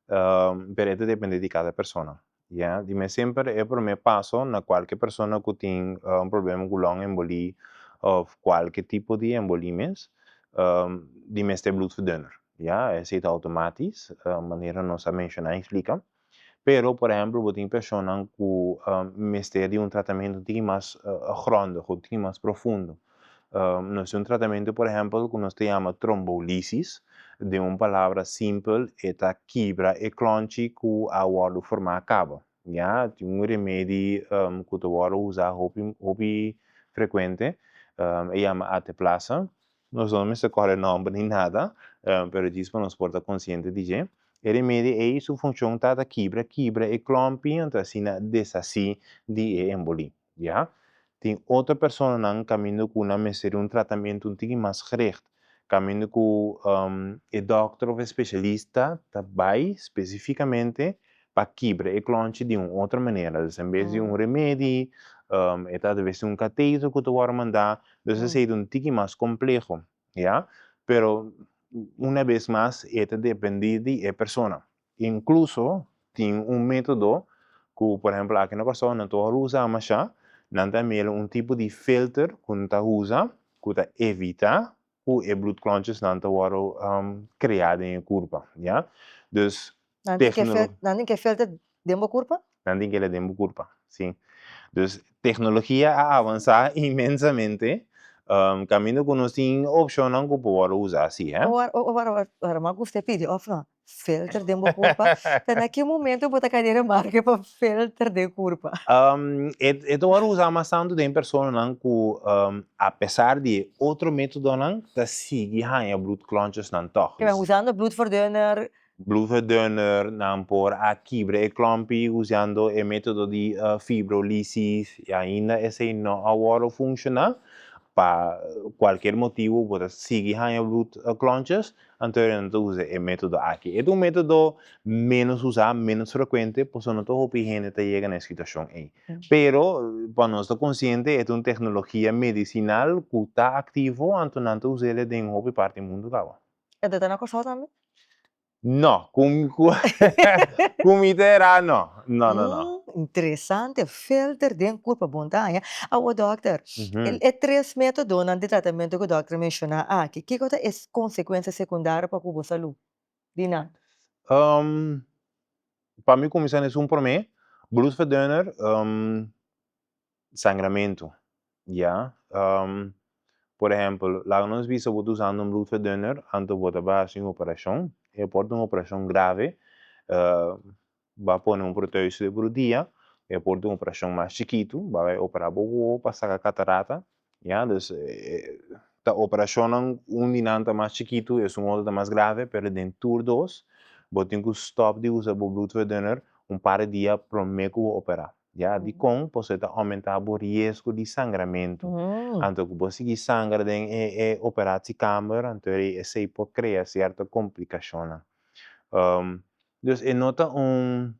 pero e ta depende di kada persona. Ya, di mes semper e prome paso na kualke persona ku tin un problema ku long embolie òf kualke tipo di embolie mes, di mester bloedverdunner. Ya, esei ta outomatis, manera nos a menshoná i splika. Pero, por ehempel, bo tin personanan ku mester di un tratamentu un tiki mas grondig, un tiki mas profundo. Nos tin un tratamentu, por ehempel, ku nos ta yama trombolisis. Den un palabra simpel, e ta kibra e klònchi ku a wòrdu formá kaba. Ya, tin un remedi ku ta wòrdu usá hopi hopi frekuente, e yama ateplasa. Nos no mester kòrda e nòmber ni nada, pero djis pa nos por ta konsiente di dje. E remedi ei su funshon ta ta kibra kibra e klòmpi anto asina deshasí di e embolí. Ya. Tin otro personanan kaminda ku nan mester di un tratamentu un tiki mas gericht, kaminda ku e dòkter òf e spesialista ta bai spesifikamente. pa kibra e klònchi di un otro manera. Dus en bes di un remedi, e ta atraves di un kateter ku ta wòrdu mandá. Dus esei ta un tiki mas kompleho, ya. Pero una bes mas e ta dependí di e persona. Inkluso tin un método ku por ehèmpel aki na Kòrsou nan ta wòrdu usá mashá, nan ta mira un tipo di filter ku nan ta usa ku ta evitá ku e bloedklontjesnan ta wòrdu kreá den e kurpa, ya. Dus Nan tin ke teknolo. Nan tin ke filter den bo kurpa? Nan tin keda den bo kurpa, si. Dus teknologia a avansá inmensamente, kaminda ku nos tin opshonnan ku por wòrdu usá, si, hè. Ora, ora, ora, ora mi a gusta e pidi òf no? Filter den bo kurpa? Ta na ki momento bo ta kai den remarke pa filter den kurpa? E e ta wòrdu usá mas tantu den personanan ku apesar di e otro métodonan ta sigui haña bloedklontjesnan tòg. Ke men usando bloedverdunner? Bloedverdunner, nan por a kibra e klòmpi usando e método di fibrolisis i ainda esei no a wòrdu funshoná. Pa kualkier motibu bo ta sigui haña bloedklontjes, anto e nan ta usa e método aki. E ta un método ménos usá, ménos frekuente, pasobra no ta hopi hende ta yega na e situashon ei. Pero pa nos ta konsiente e ta un teknologia medisinal ku ta aktivo, anto nan ta us'el den hopi parti mundu kaba. E ta na Kòrsou tambe? No, ku ku ku mi ta era no. No, no, no. Interesante, filter den kurpa bon ta haña. Awor dòkter, e tres metodonan di tratamentu ku dòkter menshoná aki, kiko ta e konsekuensia sekundario pa ku bo salú di nan? Pa mi kuminsá na esun promé, bloedverdunner, Sangramentu, ya. Por ehempel, laga nos bisa bo ta usando un bloedverdunner, anto bo ta bai hasi un operashon, e por ta un operashon grave, bo a pone un proteuse den bo rudia, e por ta un operashon mas chikitu, bo a bai opera bo wowo pa saka katarata, ya. Dus ta operashonnan, un di nan ta mas chikitu, esun otro ta mas grave, pero den tur dos bo tin ku stòp di usa bo bloedverdunner un par di dia promé ku bo operá. Ya, dikon? Pasobra e ta oumentá bo riesgo di sangramentu. Anto ku bo sigui sangra den e e operatiekamer, anto esei por krea sierto komplikashonnan. Dus e no ta un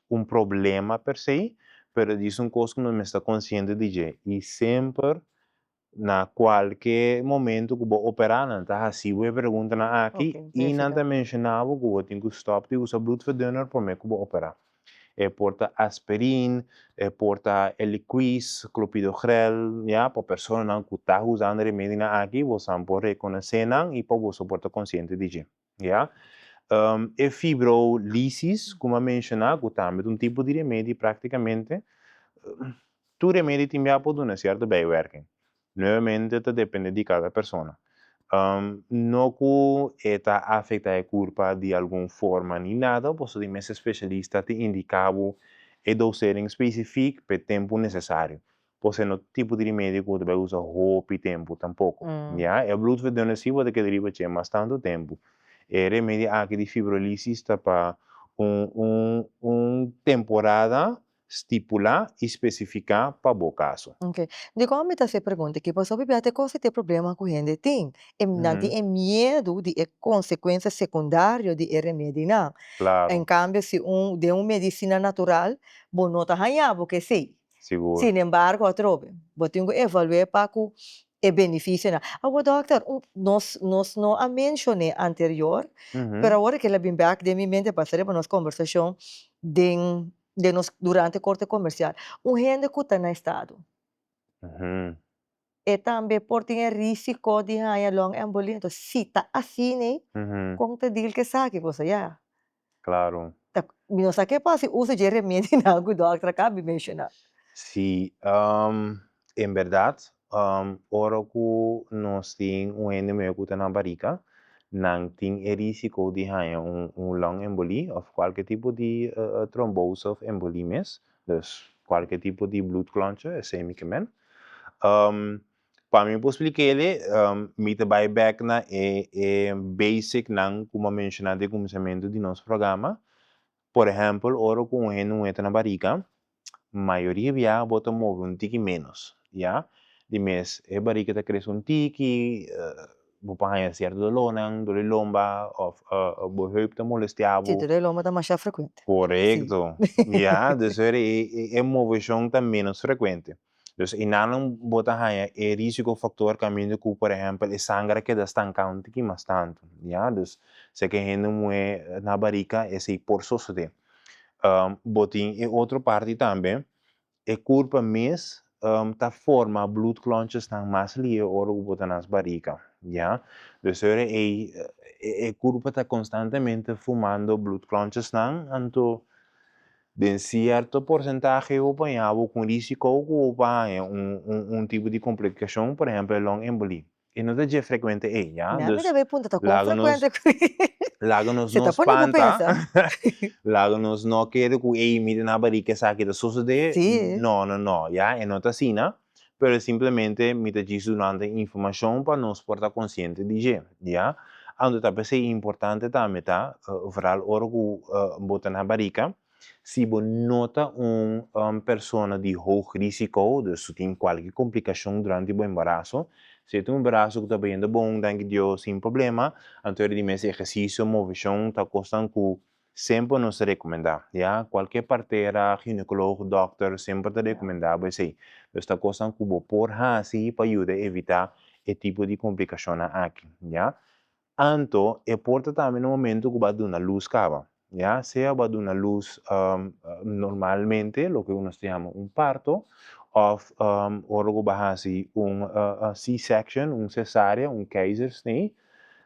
un problema per se, pero djis un kos ku nos mester ta konsiente di dje. I semper Na kualke momento ku bo operá nan ta hasi bo e preguntanan aki i nan ta menshoná bo ku bo tin ku stòp di usa bloedverdunner promé ku bo operá. E por ta aspirin, e por ta Eliquis, clopidogrel, ya, pa personanan ku ta usando e remedinan aki bosan por rekonosé nan i pa boso por ta konsiente di dje, ya. E fibrolisis ku mi a menshoná ku tambe ta un tipo di remedi praktikamente, Tur remedi tin bia por duna sierto bijwerking. Nuevamente ta depende di kada persona. No ku e ta afekta e kurpa di algun forma ni nada, pasobra di mes e spesialista ta indiká bo e dosering spesifik pa e tempu nesesario. Por ser no tipo di remedi ku bo ta bai usa hopi tempu tampoko. Ya, e bloedverdunner si bo ta keda riba dje mas tantu tempu. E remedi aki di fibrolisis ta pa un un un temporada stipulá i spesifiká pa bo kaso. Ok. Dikon mi ta hasi e pregunta aki? Pasobra bia ta e kos di ta e problema ku hende tin. E nan tin e miedu di e konsekuensia sekundario di e remedinan. Klaro. En kambio si un den un medisina natural bo no ta haña bo ku esei. Sigur. Sinembargo atrobe bo tin ku evalu'é pa ku e benefisionan. Awor dòkter, un nos nos no a menshon'é anterior, pero awor ke el a bin bèk den mi mente basa riba nos kombersashon den den nos durante korte komersial. Un hende ku ta na estado, e tambe por tin e risiko di haña long embolie? Enton si ta asina, kon ta deal ku esaki? Pasobra ya, Claro. Ta, mi no sa ke por hasi uso dje remedinan ku dòkter a kaba di menshoná. Sí, en bèrdat, ora ku nos tin un hende muhé ku ta na barika, nan tin e risiko di haña un un long embolie òf kualke tipo di trombose òf embolie mes, dus kualke tipo di bloedklontje, esei mi ke men. Pa mi por splik'é mi ta bai bèk na e e basic nan ku mi a menshoná den kuminsamentu di nos programa. Por ehèmpel, ora ku un hende muhé ta na barika, mayoria bia bo ta move un tiki ménos, ya. Di mes e barika ta krese un tiki, bo por haña sierto dolónan, dor di lomba òf bo heup ta molestiá bo. Sí, doló di lomba ta masha frekuente. Korekto, ya, dus e moveshon ta ménos frekuente. Dus enanan bo ta haña e risiko faktor kaminda ku por ehèmpel e sanger a keda stanká un tiki mas tantu, ya. Dus si ke hende muhé na barika esei por sosodé. Bo tin e otro parti tambe, e kurpa mes ta forma bloedklontjesnan mas lihe ora ku bo ta nas barika, ya. Dus ora ei e kurpa ta konstantemente fumando bloedklontjesnan, anto Den sierto porsentahe bo por haña bo ku un risiko ku bo por haña un tipo di komplikashon, por ehèmpel e long embolie. E no ta dje frekuente ei, ya. Mi Dus debe punta ta kon laga nos frekuente ku laga nos Se no ta pone bo spanta, pensa. laga nos no kere ku ei mi ta na barika esaki ta sosodé. Sí. No, no, no, ya, e no ta asina. Pero simplemente mi ta djis dunando informashon pa nos por ta konsiente di dje, ya. Anto ta p'esei importante tambe ta, vooral ora ku bo ta na barika, si bo no ta un persona di hoog risiko, dus su tin kualke komplikashon durante bo embaraso, si e ta un embaraso ku ta bayendo bon, danki Dios, sin problema, anto e di mes ehersisio, moveshon ta kosnan ku Semper nos ta rekomendá, ya. Kualke partera, ginekoloog, dòkter, semper ta rekomendá bo esei. Dus ta kosnan ku bo por hasi pa yuda evitá e tipo di komplikashonnan aki, ya. Anto, e por ta tambe na momentu ku bo a duna lus kaba, ya. Sea bo a duna lus normalmente, loke ku nos ta yama un parto, òf ora ku bo a hasi un C-section, un sesarea, un keizersnee,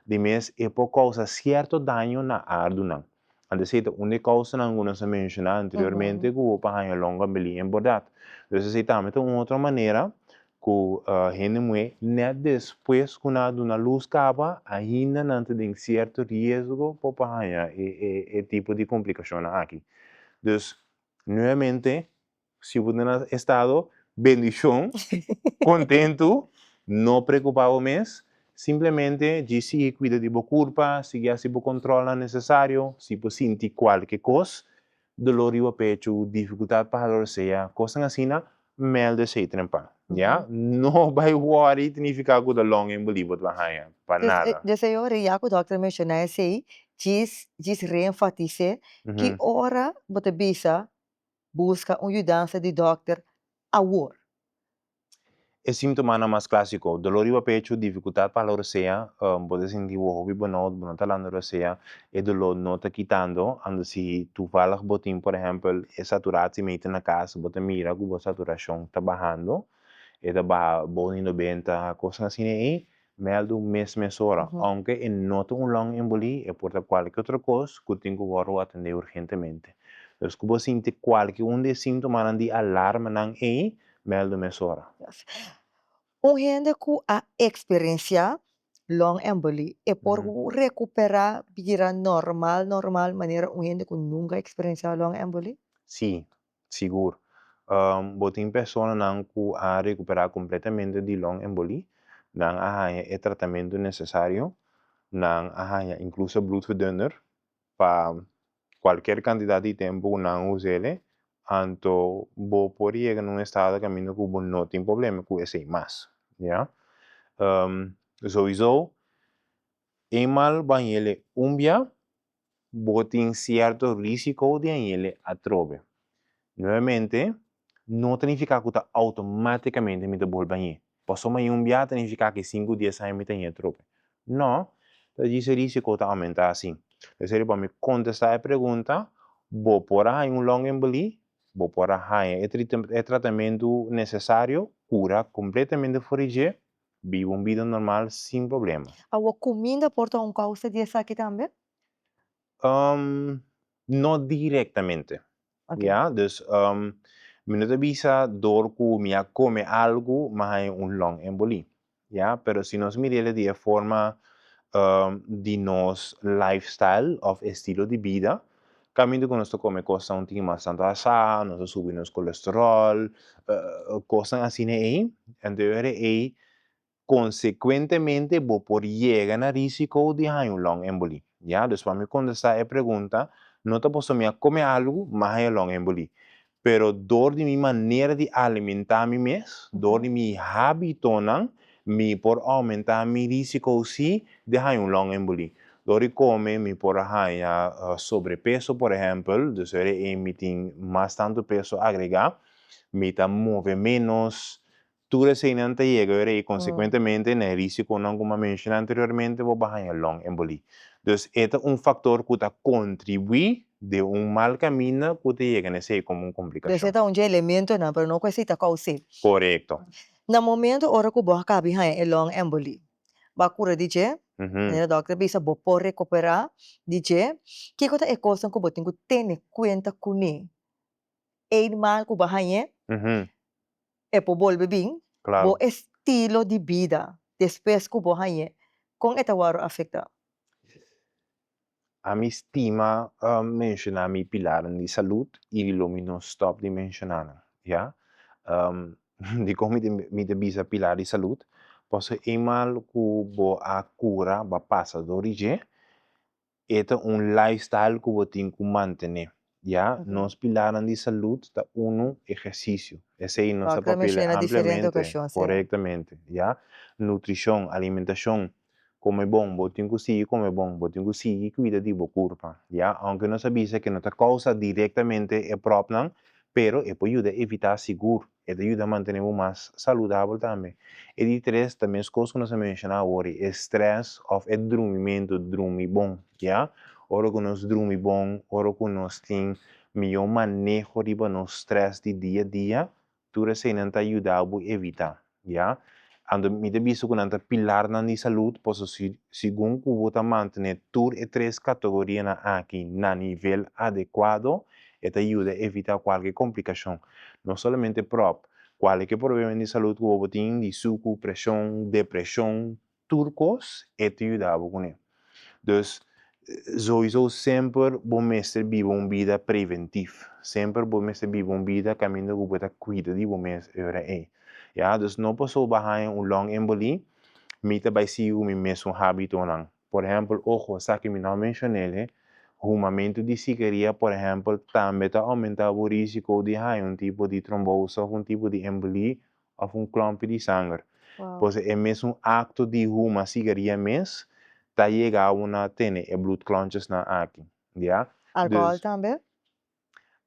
Di mes e por kousa sierto daño na ardunan. Anto esei ta un di e kousanan ku nos a menshoná anteriormente ku bo por haña longa beli en bordat. Dus esei tambe ta un otro manera ku hende muhé nèt despues ku nan a duna lus kaba ainda nan ta den sierto riesgo pa por haña e tipo di komplikashonnan aki. Dus nuevamente Si bo ta na estado bendishon, kontentu, no preokupá bo mes, simplemente djis sigui kuida di bo kurpa, sigui hasi bo kòntròlnan nesesario, si bo sinti kualke kos, doló riba pechu, difikultat pa hala rosea, kosnan asina, mèldu esei trempan, ya. No bai wòri signifiká ku ta long en boli bo ta haña, pa nada. Dje señor, ya ku dòkter menshoná esei, djis djis reenfatis'é ki ora bo ta bisa Buska un yudansa di dòkter awor. E síntomanan mas klásiko, doló riba pechu, difikultat pa hala rosea, bo ta sinti bo hopi benout, bo no ta halando rosea, e doló no ta kitando, anto si toevallig bo tin por ehèmpel e saturatiemeter na kas, bo ta mira ku bo saturashon ta bahando, e ta baha bou di nobenta, kosnan asina ei, Mèldu mes mesora, ounke e no ta un long embolí, e por ta kualke otro kos ku tin ku wòrdu atendé urgentemente. Dus ku bo sinti kualke un di e síntomanan di alarmanan ei, mèldu mesora. Un hende ku a eksperensiá long embolí, e por rekuperá bira normal normal manera un hende ku nunka a eksperensiá long embolí? Sí, Sigur. Bo tin personanan ku a rekuperá kompletamente di long embolí, nan a haña e tratamentu nesesario, nan a haña inkluso bloedverdunner pa kualker kantidat di tempu ku nan us'el, anto bo por yega na un estado kaminda ku bo no tin problema ku esei mas, ya. Souiso, eenmaal bo a hañ'el un bia, bo tin sierto risiko di hañ'el atrobe. Nuevamente, no ta nifiká ku ta outomátikamente mi ta bolbe hañ'é. Pasobra mi hañ'é un bia ta nifiká ku sinku dies aña mi ta hañ'é atrobe. No, ta djis e risiko ta oumentá asin. P'esei pa mi kontestá e pregunta, bo por a haña un long embolí, bo por a haña e tratamentu nesesario, kura kompletamente for di dje, Biba un bida normal sin problema. Awor kuminda por ta un kousa di esaki tambe? No direktamente. Ok. Ya, dus mi no ta bisa dor ku mi a kome algu mi a haña un long embolí. Ya, pero si nos mir'el di e forma di nos lifestyle òf estilo di bida, Kaminda ku nos ta kome kosnan un tiki mas tantu asá, nos ta subi nos kolesteròl, kosnan asina ei, anto e ora ei konsekuentemente bo por yega na risiko di haña un long embolí. Ya, dus pa mi kontestá e pregunta, no ta pasobra mi a kome algu, mi a haña long embolí, pero dor di mi manera di alimentá mi mes, dor di mi hábitonan, Mi por oumentá mi risiko si di haña un longembolie. Dor di kome mi por a haña sobrepeso por ehèmpel, dus ora ei mi tin mas tantu peso agregá, mi ta move ménos, tur eseinan ta yega ora ei konsekuentemente na e risikonan ku mi a menshoná anteriormente bo por haña longembolie. Dus e ta un faktor ku ta kontribuí den un mal kaminda ku ta yega na esei komo un Dus komplikashon. e ta un dje elementonan, pero no ku esei ta kous'é. Korekto. Na momento ora ku bo a kabi haña e longembolie, bo a kura di dje, manera dòkter a bisa bo por rekuperá di dje, kiko ta e kosnan ku bo tin ku tene kuenta kuné? Eenmaal ku bo a hañ'é, e por bolbe bin, bo estilo di bida despues ku bo hañ'é, kon e ta wòrdu afektá? Ami stima menshoná mi pilarnan di salud i lo mi no stòp di menshoná nan, ya. Dikon mi ta mi ta bisa pilar di salud? Pasobra eenmaal ku bo a kura, bo a pasa dor di dje, e ta un lifestyle ku bo tin ku mantené, ya. Nos pilarnan di salud ta unu, ehersisio, esei nos a Dòkter a papia menshoná na diferente ampliamente, okashon, sí. korektamente, ya. Nutrishon, alimentashon, Come bon, bo tin cu sigui come bon, bo tin cu sigui cuida di bo curpa, ya. Aunke nos a bisa ke no ta causa directamente e propnan, pero e por yuda evita sigur, e ta yuda mantene bo mas saludabel tambe. E di tres ta mescos cu nos a menciona awor, e stress of e drumimento, drumi bon, ya. Ora cu nos drumi bon, ora cu nos tin miyo maneho riba nos stress di dia dia, Tur eseinan ta yuda bo evitá, ya. Anto mi ta bisa ku nan ta pilarnan di salud, pasobra si segun ku bo ta mantené tur e tres kategorianan aki na nivel adekuado, e ta yuda evitá kualke komplikashon. No solamente pròp, kualke problema di salud ku bo por tin, di suku, preshon, depreshon, tur kos e ta yuda bo kuné. Dus, souiso semper bo mester biba un bida preventif, semper bo mester biba un bida kaminda ku bo ta kuida di bo mes e ora ei. Ya, dus no pasobra bo a haña un long embolí, mi ta bai sigui ku mi mesun hábitonan. Por ehèmpel, ojo, esaki mi no a menshon'é, humamentu di sigaria, por ehèmpel, tambe ta oumentá bo risiko di haña un tipo di trombose òf un tipo di embolí of un klompi di sanger. Pues e mesun akto di huma sigaria mes ta yega bo na tene e bloedklontjesnan aki, ya. Alkohòl Dus tambe?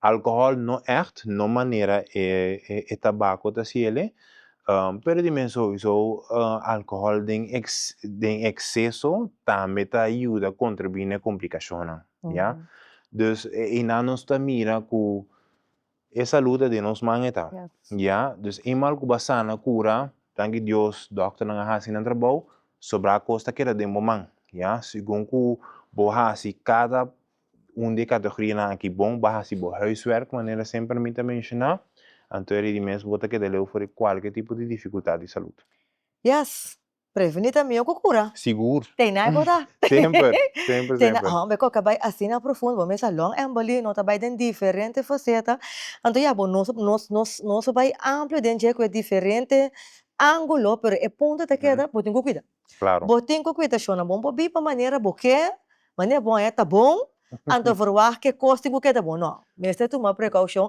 alkohòl no ègt, no manera e e tabako ta hasi el'e, pero di mes souiso alkohòl den den ekseso tambe ta yuda kontribuí na e komplikashonnan, ya. Dus einan nos ta mira ku E salud ta den nos man e ta. Ya, dus eenmaal ku bo a sana, kura, danki Dios dòkternan a hasi nan trabou, sobrá kos ta keda den bo man. Ya, segun ku bo hasi kada un di e kategorianan aki bon, bo a hasi bo huiswerk manera semper mi ta menshoná, anto e rei di mes bo ta keda leu for di kualke tipo di difikultat di salud. Yes, Preveni ta mihó ku kura. Sigur. Tena e bo ta. Semper, semper, Tena, semper. homber ku a bai asina profundo, bo mester long embolí, no ta bai den diferente faseta. Anto ya bo nos nos nos nos a bai amplio den dje ku e diferente ángulo, pero e punto ta keda bo tin ku kuida. Klaro. Bo tin ku kuida shona bon por biba manera bo ke, manera bo haña ta bon, Anto verwagt ke kos tin ku keda bon. No, mester tuma prekoushon.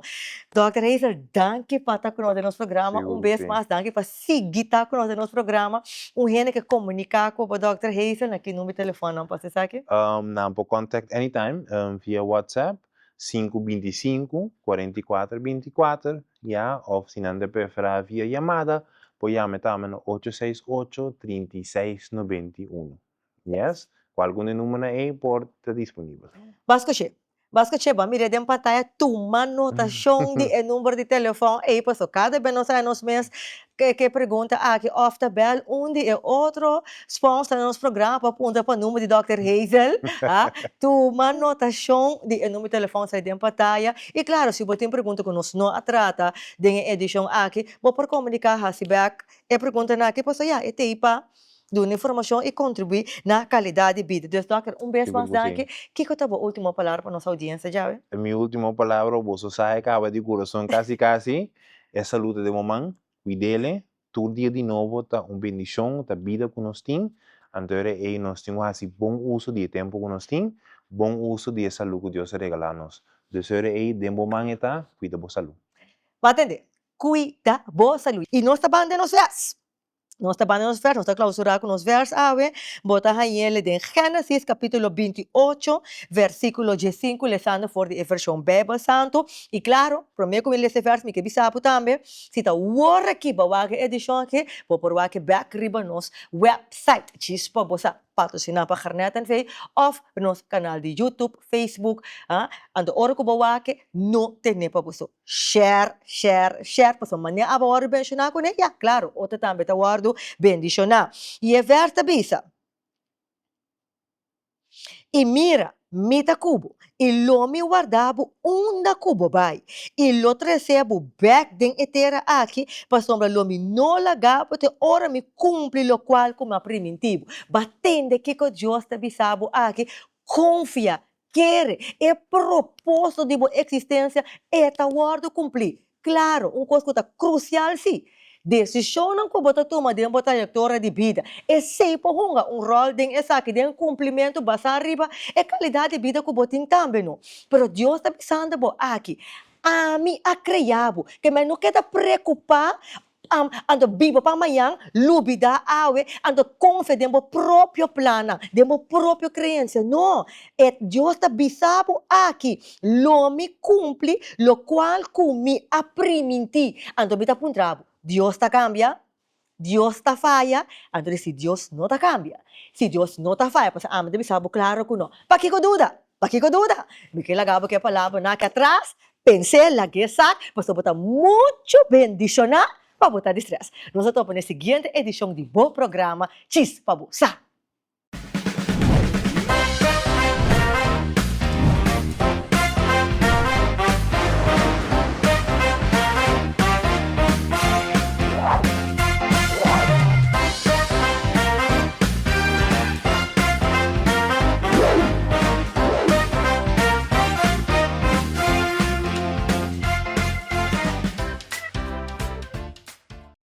Dòkter Hazel, danki pa ta ku nos den nos programa un bes mas. Danki pa sigui ta ku nos den nos programa. Un hende ke komuniká ku bo Dòkter Hazel, na ki number di telefòn nan por hasi esaki? Nan por contact anytime via WhatsApp, sinku 25, 44 24, ya, òf si nan ta preferá via yamada, por yama tambe na ocho seis ocho, 36 91. Yes, cu algun di numbernan ey por ta disponibel. Bo a scuché? Bo a scuché? Bo a mir'é den pantaya? Tuma notashon di e number di telefòn ey paso kada bes nos haña nos mes ke pregunta aki òf ta bèl un di e otro sponsor na nos programa pa puntra pa number di dòkter Hazel. Ha? Tuma notashon di e number di telefòn sa den pantaya i klaro si bo tin pregunta ku nos no a trata den e edishon aki bo por komuniká hasi bèk e preguntanan aki paso ya e t'ei pa Duna informashon i kontribuí na kalidat di bida. Dus dòkter, un bes mas danki. Kiko ta bo último palabra pa nos oudiensia djawe? Mi último palabra, boso sa e kaba di kurason kasi kasi, e salú ta den bo man, kuid'ele, tur dia di nobo ta un bendishon, ta bida ku nos tin, anto ora ei nos tin ku hasi bon uso di e tempu ku nos tin, bon uso di e salú ku Dios a regalá nos. Dus ora ei den bo man e ta, kuida bo salú. Bo a tende? Kuida bo salú. I nos ta ban den nos lès. Nos ta banda nos vers, nos ta clausura cu nos vers awe. Bo ta hañ'ele den Genesis capitulo 28, versiculo 15, lesando for di e version Bijbel Santo. Y claro, prome cu mi lesa e vers mi ke bisa bo tambe, si ta wor aki bo wak e edicion aki, bo por wak e bek riba nos website, djis pa bo sa. Patrociná pa Garnet NV of nos canal di YouTube, Facebook, ah, anto ora cu bo wak no tene pa boso share, share, share, pasobra manera abo a wòrdu benshoná kuné, ya, klaro, otro tambe ta wòrdu bendishoná. I e vèrs ta bisa, I mira, mi ta ku bo, i lo mi warda bo unda ku bo bai, i lo trese bo bèk den e tera aki, pasobra lo mi no laga bo te ora mi kumpli lokual ku mi a primintí bo. Bo a tende kiko Dios ta bisa bo aki? Konfia Kere e propósito di bo eksistensia e ta wòrdu kumplí. Klaro, un kos ku ta krusial sí, desishonnan ku bo ta tuma den bo trayektoria di bida, esei por hunga un ròl den esaki, den kumplimentu basá riba e kalidat di bida ku bo tin tambe, no. Pero Dios ta bisando bo aki, Ami a krea bo, ke mi no keda preokupá Anto biba pa mañan, lubida awe, anto konfia den bo propio plannan, den bo propio kreensia. No, e Dios ta bisa bo aki, Lo mi kumpli lokual ku mi a primintí. Anto mi ta puntra bo, Dios ta kambia? Dios ta faya? Anto di si Dios no ta kambia, si Dios no ta faya, pasobra ami ta bisa bo klaro ku no. Pakiko duda? Pakiko duda? Mi ke laga bo ku e palabranan aki atras, Pens'é, lag'é sa, pasobra bo ta muchu bendishoná pa bo ta di strès. Nos ta topa na e siguiente edishon di bo programa Chis pa Bo Sa.